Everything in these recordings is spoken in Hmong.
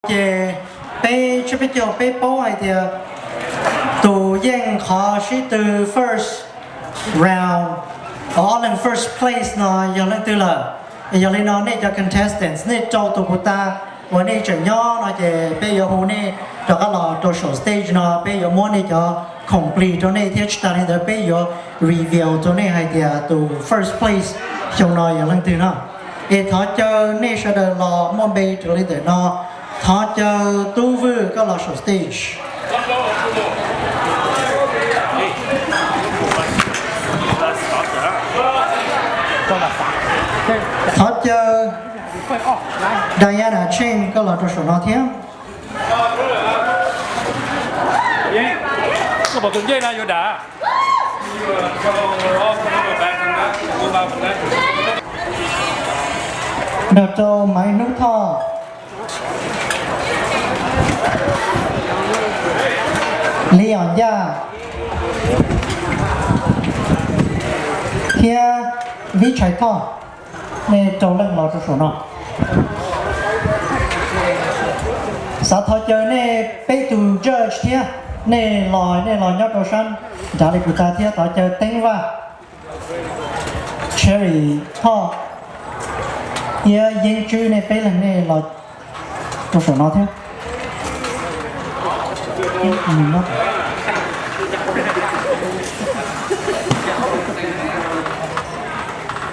Ces peb tsiab peb caug peb paub hais tias tus yeej qhov sib tw first round, o, ob leeg first place no yog leej twg lawm. Yog li no nej cov contestants, nej rau tus puas tag uas nej tseem nyob no ces peb yuav hu nej rov qab los rau saum stage no, peb yuav muab nej cov khoom plig rau nej thiab tsis tas li ntawd peb yuav reveal rau nej hais tias tus first place xyoo no yog leej twg no. Es thov caw nej sawv daws los muaj npe raws li ntawm no. Thov caw Tub Vwj koj los saum stage. Thov caw Diana Cheng koj los rau saum no thiab. Nrog rau Maiv Hnub Thoj, Li Yom Yaj thiab Vib Tshais Thoj, nej rau leej los rau saum no. Xav thov caw nej peb tug judge thiab, nej los, nej los nyob rau sab nrad li kuv tas thiab. Thov caw Teeb Vaj, Cherry Thoj thiab Yeeb Tswb, nej peb leeg nej los rau saum no thiab.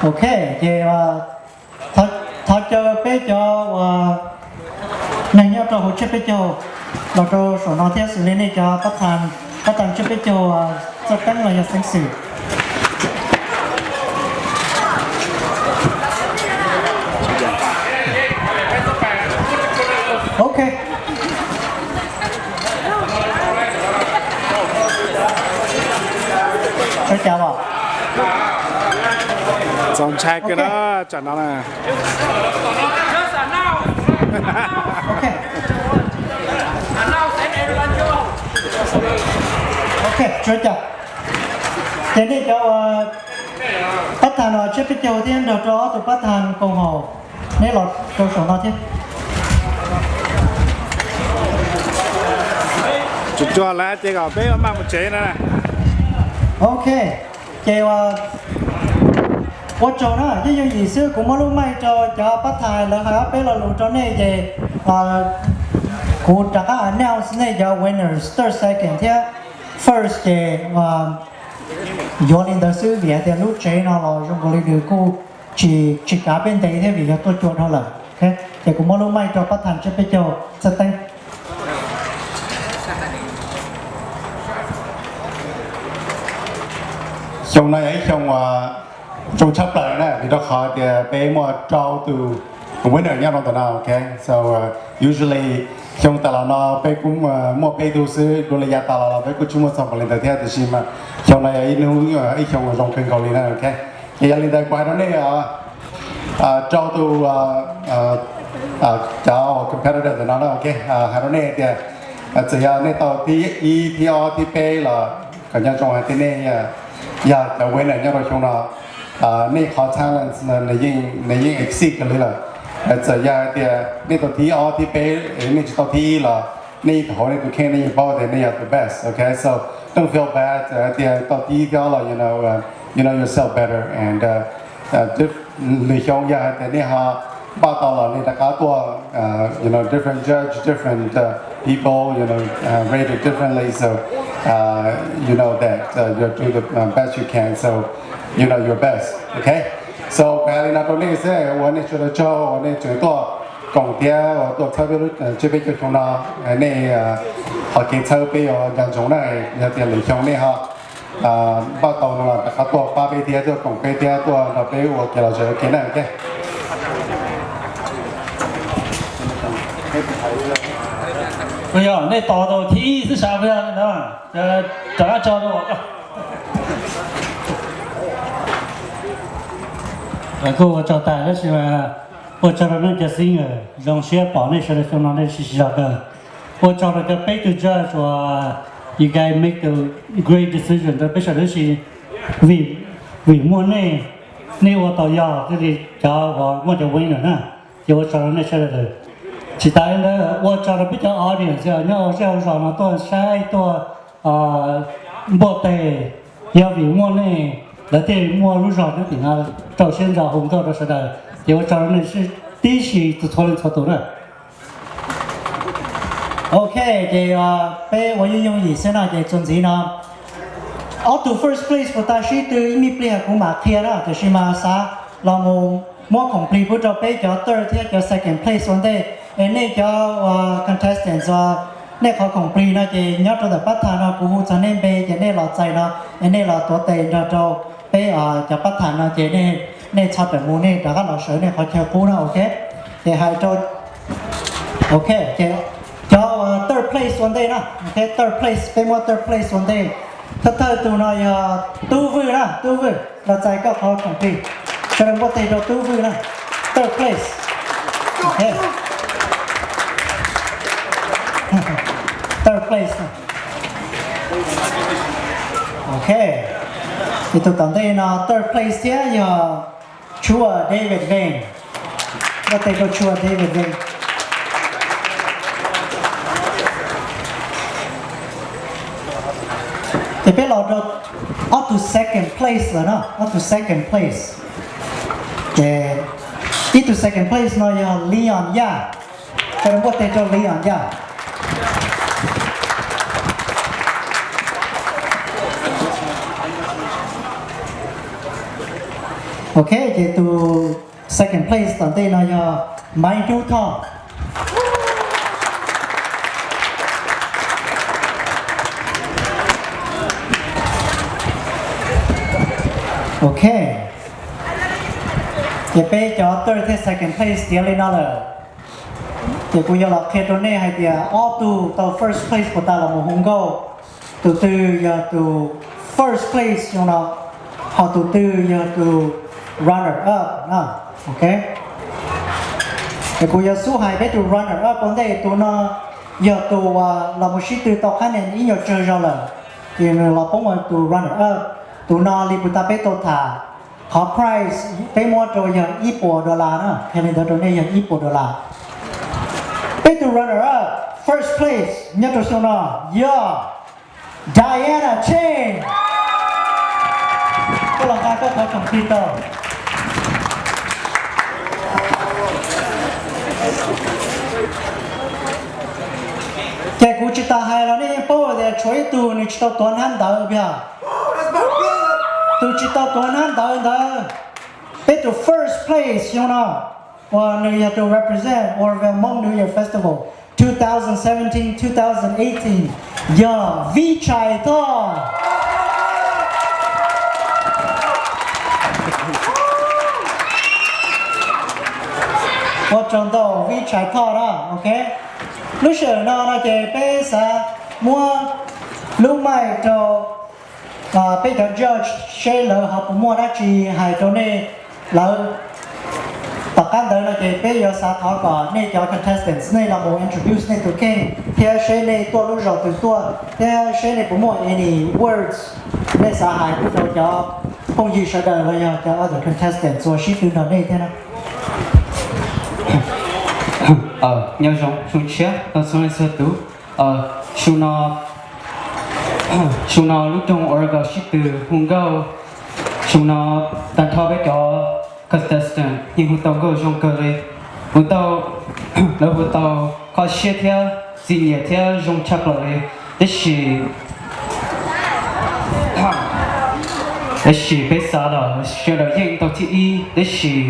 Ok, ces thov caw peb cov uas neeg nyob rau hauv tsiab peb caug los rau saum no thiab, xws li nej cov pab thas, pab thas tsiab peb caug, Txawj Teeb los yog Xeeb Xwm. Ok. Txaus ntshai kawg na tsam no na. Ces nej cov pab thas no tsiab peb caug thiab nrog rau ob tug pab thas koom haum, neb los rau saum no thiab. Tsuag tsuag lawm ces kom peb maj mus tsev na. Ok, ces ua tsaug na, yeej yooj yim xwb, kuv muab lub mic rau cov pab thas lawv hais ob peb lo lus rau nej ces kuv rov qab announce nej cov winners third, second thiab first ces yuav li ntawd xwb vim hais tias lub tsev no los zoo nkaus li nws kuj tsis, tsis kav peb ntev thiab vim yog tuaj cua dhau lawm. Ces kuv muab lub mic rau pab thas tsiab peb caug Txawj Teeb. Xyoo no yog ib xyoo uas zoo tshaj plaws na vim rau qhov tias peb muaj rau tus winner nyob rau ntawm no, ok. So usually xyoo tas los no peb kuj muaj peb tug xwb, dua li yav tas los los peb kuj tsis muaj txog npaum li ntawd thiab, tiam sis mas xyoo no yog ib hnub, ib xyoo uas zoo kawg nkaus li na, ok. Ces yog li ntawd kuv hais rau nej, rau tus, cov competitor ntawm no na, ok, hais rau nej tias txawm yog nej tau thib ib, thib ob, thib peb los kom nco ntsoov hais tias nej yog cov winner nyob rau xyoo no. Nej qhov talents nws yeej exceed kawg li lawm. Txawm yog hais tias nej tau thib ob, thib peb, nej tsis tau thib ib los nej yeej tau hauv nej tus kheej, nej yeej paub tias nej yog the best, ok. So don't feel bad, txawm hais tias tau thib ib, thib ob los you know, you know yourself better and lwm xyoo yog hais tias nej ho npaj tau los nej rov qab tuaj, you know, different judge, different people, you know, rated differently, so you know that you do the best you can, so you know your best, ok. So kuv hais li no rau nej xwb, ua nej sawv daws tsaug uas nej tseem tuaj koom thiab tuaj txhawb peb lub tsiab peb caug xyoo no. Nej qhov kev txhawb peb yuav nco ntsoov na, yog tias lwm xyoo nej ho npaj tau no los rov qab tuaj pab peb thiab, tuaj koom peb thiab, tuaj nrog peb ua kev lom zem ua ke na, ok. Puas yog nej tos tau thib ib xwb sav puas yog? Rov qab tso rau. Kuj ua tsaug tas tab sis ua tsaug rau nej cov singer, zoo siab pom nej sawv daws xyoo no nej siv zog kawg. Ua tsaug rau cov peb tug judge uas you guys make the great decision rau peb sawv daws tab sis vim, vim muaj nej, nej ua tau yog thiaj li cov uas muaj cov winner na. Ces ua tsaug rau nej sawv daws. Tsis tas li ntawd, ua tsaug rau peb cov audience nyob hauv zej hauv zos no tuaj saib tuaj npuaj teg, yog vim muaj nej lawv thiaj muaj lub zog nyob tim no rau siab ntso hu nkauj rau sawv daws. Ces ua tsaug rau nej tib si txhua leej txhua tus na. Ok, ces peb ua yooj yooj yim xwb no ces txuas ntxiv no ob tug first place puas tau sib tw ib me pliag kuv mam qhia na, tiam sis mas xav los mus muab khoom plig pub rau peb cov third thiab cov second place ua ntej. Es nej cov contestants uas nej qhov khoom plig no ces nyob rau ntawm pab tham no kuv hu txog nej npe ces nej los txais no, es nej los tuav tes nrog rau peb cov pab tham no ces nej txhob tawm mus, nej rov qab los sawv nej qhov chaw qub na, ok. Ces hais rau, ok, ces cov third place ua ntej na, ok, third place, peb muab third place ua ntej. Thawj thawj tus no yog Tub Vwj na, Tub Vwj, los txais koj qhov khoom plig, sawv daws npuaj teg rau Tub Vwj na, third place, ok, third place. Ok, ces tus tom ntej no third place thiab yog Tshuaj David Veng. Npuaj teg rau Tshuaj David Veng. Ces peb los rau ob tug second place lawm no, ob tug second place. Ces ib tug second place no yog Leon Yaj. Sawv daws npuaj teg rau Leon Yaj. Ok, ces tus second place tom ntej no yog Maiv Dub Thoj. Ok, ces peb cov third thiab second place tiav li no lawm. Ces kuv yuav los qhia rau nej hais tias ob tug tau first place puas tau los mus hu nkauj. Tus twg yog tus first place xyoo no, ho tus twg yog tus runner up na. Ok, es kuv yuav xub hais peb tus runner up ua ntej. Tus no yog tus uas los mus sib tw tau qab nees ib nyuag tsawg zaus lawm, ces nws los poob ua tus runner up. Tus no li puag ta peb tau tham, qhov prize peb muab rau yog ib puas dollar na, qhia li ntawd rau nej, yog ib puas dollar. Peb tus runner up first place nyob rau xyoo no yog Diana Chen. Koj los nqa koj qhov khoom plig tau. Ces kuv tsis tas hais los nej yeej paub tias tshuav ib tug nws tsis tau tuav hnab ntawv yog. Tus tsis tau tuav hnab ntawv ntawd, peb tus first place xyoo no, uas nws yog tus represent Oroville Hmong New Year Festival two thousand seventeen, two thousand eighteen, yog Vij Chais Thoj. Ua tsaug ntau Vij Chais Thoj na, ok. Lub sij hawm no no ces peb xav muab lub mic rau peb cov judge seb lawv ho puas muaj dab tsi hais rau nej lawv. Tom qab ntawd no ces peb yuav xav thov kom nej cov contestants nej los mus introduce nej tus kheej thiab seb nej tuaj lub zos twg tuaj thiab seb nej puas muaj any words nej xav hais pub rau cov phooj ywg sawv daws los yog cov other contestants uas sib tw nrog nej thiab na. Nyob zoo, zoo siab rau txhua leej txhua tus. Xyoo no, xyoo no lub rooj Oroville sib tw hu nkauj. Xyoo no tag nrho peb cov contestant yeej hu tau nkauj zoo kawg li. Hu tau, lawv hu tau kho siab thiab txi nyiam thiab zoo tshaj plaws li. Tab sis, tab sis peb xav los sawv daws yeej tau thib ib, tab sis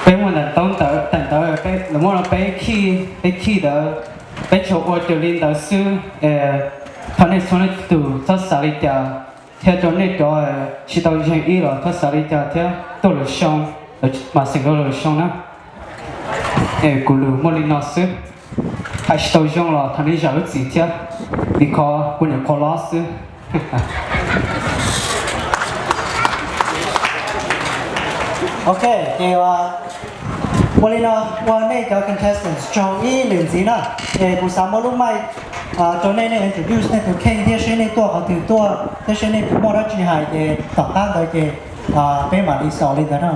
peb muaj ntaim ntawv, ntaim ntawv lawv muab rau peb khij, peb khij ntawd peb tsuas ua raws li ntawd xwb. Thov nej txhua leej txhua tus txhob xav li cas, thiab rau nej cov tsis tau yeej ib los txhob xav li cas thiab tuaj lwm xyoo mam xeem rau lwm xyoo na. Es kuv lus muaj li no xwb. Hais tsis tau zoo los thov nej zam lub txim thiab, vim qhov kuv nyuam qhuav lob xwb. Ok, ces ua li no, ua nej cov contestants tsaug ib lwm ntxiv na. Es kuv xav muab lub mic rau nej, nej introduce nej tus kheej thiab seb nej tuaj qhov twg tuaj thiab seb nej puas muaj dab tsi hais, ces tom qab ntawd ces peb mam li xaus li ntawd na.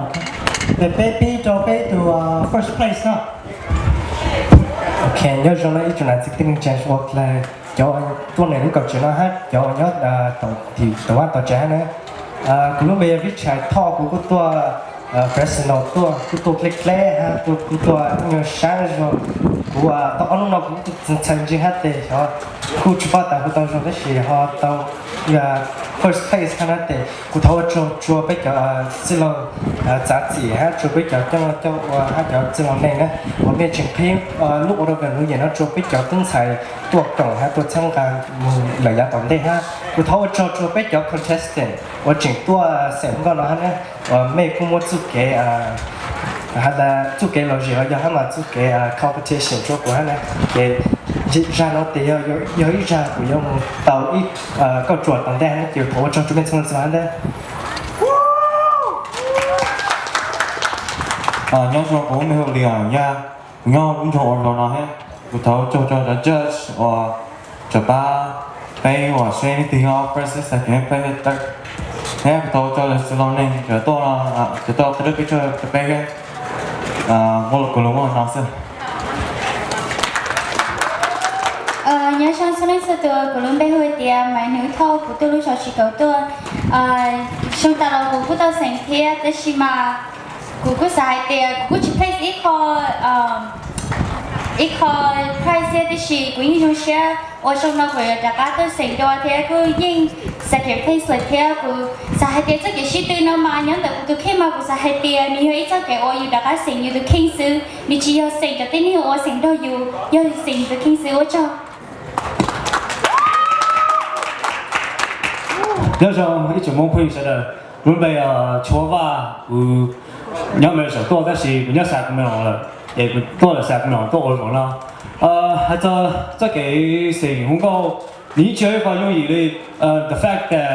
Ces peb pib rau peb tus first place na. Ok, nyob zoo no ib tsoom niam txiv kwv tij neej tsa uas dlawg cov tuaj nrog lub kaum tsev no hab cov uas nyob tom tim tom vaj tom tsev hab na. Kuv lub npe yog Vij Chais Thoj, kuv kuj tuaj Fresno tuaj, kuj tuaj dleb dleb hab kuj tuaj ib nyuag sab zog. Kuv tau ob hnub no kuv kuj txhais ntseeg hab tes xyov kuj tsis paub tas kuv tau zoo tab sis ho tau first place hab na tes kuv thov ua tsaug rua peb cov txwj laug txav txim hab rua peb cov coj ua hab cov txwj laug neeg na uas mej tseem qhib lub organ lub yam no rua peb cov tub ntxhais tuaj koom hab tuaj txhawb nqa mus lawm yav tom ntej hab. Kuv thov ua tsaug rua peb cov contestant uas tseem tuaj xeem nkauj no hab na, uas mej kuj muab txuj kev txuj kev lom zem los yog hab mas txuj kev competition rua kuv hab na. Ces zag no tes yog ib zag kuv yuav mus tau ib kauj ruam tom ntej hab na, ces thov ua tsaug rua mej txhua leej txhua hab ntag. Nyob zoo, kuv lub npe hu Liam Yaj, kuv nyob lub nroog Ua Luam no thiab. Kuv thov ua tsaug rau cov judge uas tseem pab peb uas seb leej twg yog first, second, place, third. Thiab kuv thov ua tsaug rau txwj laug neeg cov tuaj, cov tuaj qhib lub peb caug rau peb thiab. Muaj kuv lus muaj no xwb. Nyob zoo txhua leej txhua tus, kuv lub npe hu tias Maiv Hnub Thoj, kuv tuaj lub zos Tsis Kauv tuaj. Xyoo tas los kuv kuj tau xeem thiab tab sis mas kuv kuj xav hais tias kuv kuj tsis place ib qho ib qho prize thiab, tab sis kuv yeej zoo siab uas xyoo no kuv yuav rov qab tuaj xeem dua thiab kuj yeej second place lawm thiab. Kuv xav hais tias txoj kev sib tw no mas nyob ntawm kuv tus kheej mas kuv xav hais tias nws yog ib txoj kev uas yus rov qab xeem yus tus kheej xwb, nws tsis yog xeem cov tib neeg uas xeem nrog yus, yog xeem yus tus kheej xwb. Ua tsaug. Nyob zoo ib tsoom Hmoob phooj ywg sawv daws, kuv lub npe Tshuav Vaj, kuv nyob Melbourne tuaj tab sis kuv nyob Sacramento lawm, ces kuv tuaj lawm Sacramento tuaj ua zaum no. Hais txog txoj kev xeem hu nkauj, nws yeej tsis yog ib qho yooj yim li. The fact that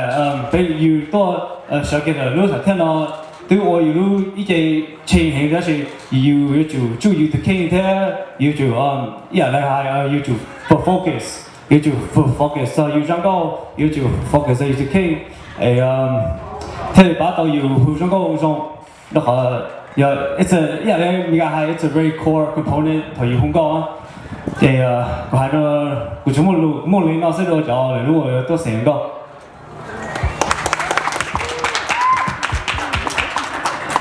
peb yus tuaj sawv kiag ntawm lub sam thiaj no twb ua yus lub ib ce tshee heev tab sis yus yuav tsum tsuj yus tus kheej thiab yuav tsum ib yam li hais yuav tsum focus, yuav tsum focus txog yus zoo nkauj, yuav tsum focus txog yus tus kheej, es thiaj li pab tau yus hu zoo nkauj zoo. Rau qhov yog ib yam li Meskas hais, it's a very core component thaum yus hu nkauj. Ces kuv hais no, kuv tsuas muaj lus muaj li no xwb rau cov lwm hnub uas yuav tuaj xeem nkauj.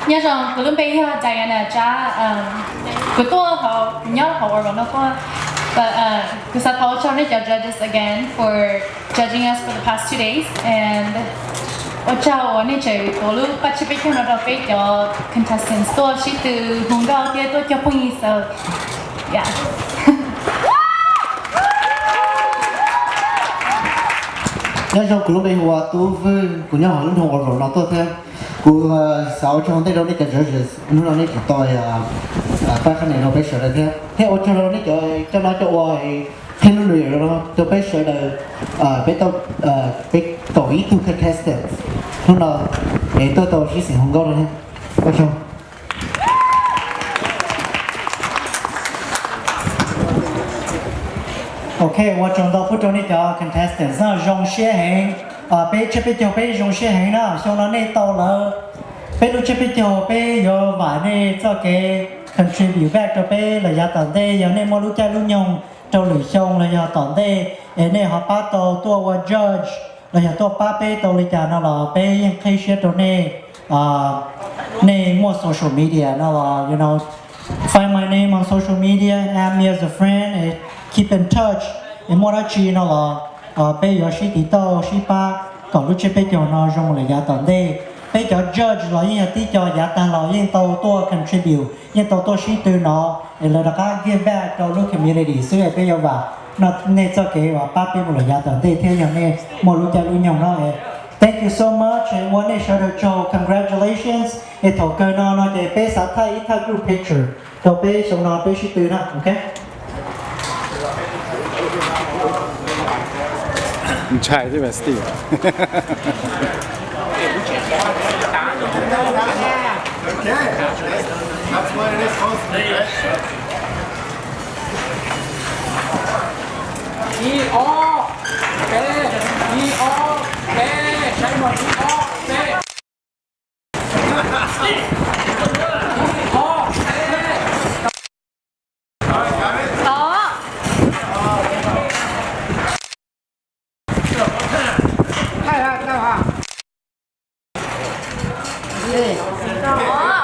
Nyob zoo, kuv lub npe yog Diana Tsab. Kuv tuaj hauv, kuv nyob hauv Oregon no tuaj. But kuv xav thov ua tsaug nej cov judges again for judging us for the past two days, and ua tsaug uas nej tseem tuav lub paj tsib peb caug no rau peb cov contestants tuaj sib tw hu nkauj thiab tuaj cog phooj ywg xaus. Nyob zoo, kuv lub npe hu ua Tub Vwj, kuv nyob hauv lub nroog Oregon no tuaj thiab. Kuv xav ua tsaug ntej rau nej cov judges, hnub no nej tseem tau pab qhab nis rau peb sawv daws thiab, thiab ua tsaug rau nej cov coj noj coj ua, qhib lub lwm rau peb sawv daws, peb tau, peb kaum ib tug contestants hnub no es tuaj tau sib xeem hu nkauj no thiab. Ua tsaug. Ok, ua tsaug ntau pub rau nej cov contestants na, zoo siab heev. Peb tsiab peb caug peb zoo siab heev na, xyoo no nej tau lawm. Peb lub tsiab peb caug peb yuav vam nej txoj kev contribute back rau peb lawm yav tom ntej, yog nej muaj lub caij lub nyoog rau lwm xyoo los yog tom ntej es nej ho pab tau tuaj ua judge los yog tuaj pab peb tau li cas no los peb yeej qhib siab rau nej. Nej muaj social media no los, you know, find my name on social media, add me as a friend, keep in touch. Es muaj dab tsi no los peb yuav sib tiv tauj sib pab kom lub tsiab peb caug no zoo lawm yav tom ntej. Peb cov judge los yeej yog tib co yav tag los yeej tau tuaj contribute, yeej tau tuaj sib tw no es lawv rov qab give back rau lub community xwb. Es peb yuav vam nej txoj kev uas pab peb mus lawm yav tom ntej thiab yog nej muaj lub caij lub nyoog no es thank you so much, ua nej sawv daws tsaug, congratulations. Es thaum kawg no no ces peb xav thaij ib thaj group picture rau peb xyoo no peb sib tw na, ok. Ntshai xwb mas Steve. Ib ob peb, ib ob peb, saib mog, ib ob peb. Ib ob peb. Tod, Tsis tau.